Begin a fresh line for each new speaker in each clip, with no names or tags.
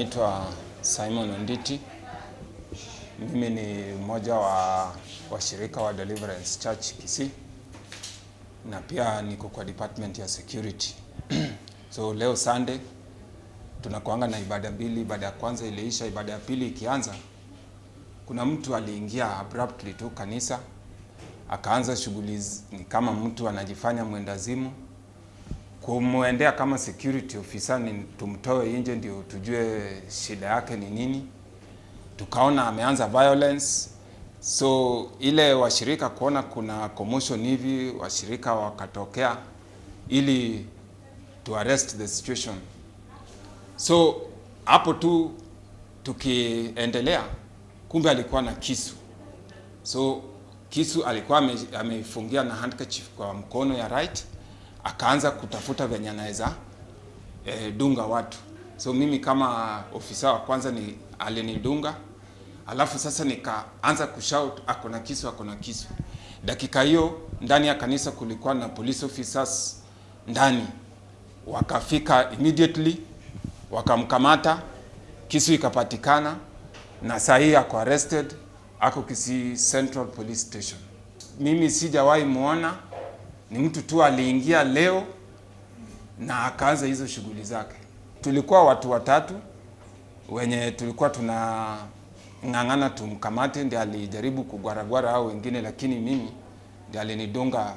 Naitwa Simon Onditi. Mimi ni mmoja wa washirika wa Deliverance Church Kisii na pia niko kwa department ya security. So leo Sunday tunakuanga na ibada mbili. Ibada ya kwanza iliisha, ibada ya pili ikianza, kuna mtu aliingia abruptly tu kanisa akaanza shughuli ni kama mtu anajifanya mwendazimu. Kumwendea kama security officer ni tumtoe nje ndio tujue shida yake ni nini. Tukaona ameanza violence, so ile washirika kuona kuna commotion hivi, washirika wakatokea ili to arrest the situation. So hapo tu tukiendelea, kumbe alikuwa na kisu. So kisu alikuwa ameifungia na handkerchief kwa mkono ya right, akaanza kutafuta venye anaweza dunga watu. So mimi kama ofisa wa kwanza ni alinidunga, alafu sasa nikaanza kushout, "Ako na kisu, ako na kisu." Dakika hiyo ndani ya kanisa kulikuwa na police officers ndani, wakafika immediately wakamkamata, kisu ikapatikana, na saa hii ako arrested, ako Kisii Central Police Station. Mimi sijawahi muona, ni mtu tu aliingia leo na akaanza hizo shughuli zake. Tulikuwa watu watatu wenye tulikuwa tunang'ang'ana tumkamate, ndiye alijaribu kugwaragwara hao wengine, lakini mimi ndiye alinidunga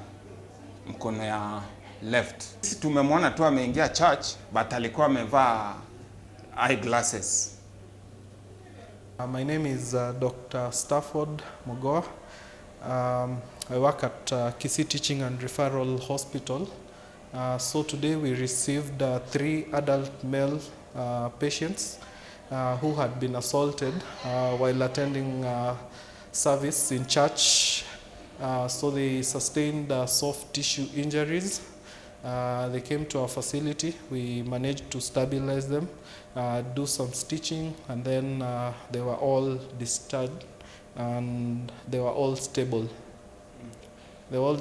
mkono ya left. Sisi tumemwona tu ameingia church, but alikuwa amevaa eyeglasses.
My name is Dr. Stafford Mogoa. I work at Kisii Teaching and Referral Hospital. So today we received three adult male patients who had been assaulted while attending service in church. So they sustained soft tissue injuries. They came to our facility. We managed to stabilize them, do some stitching, and then they were all discharged and they were all stable. They were all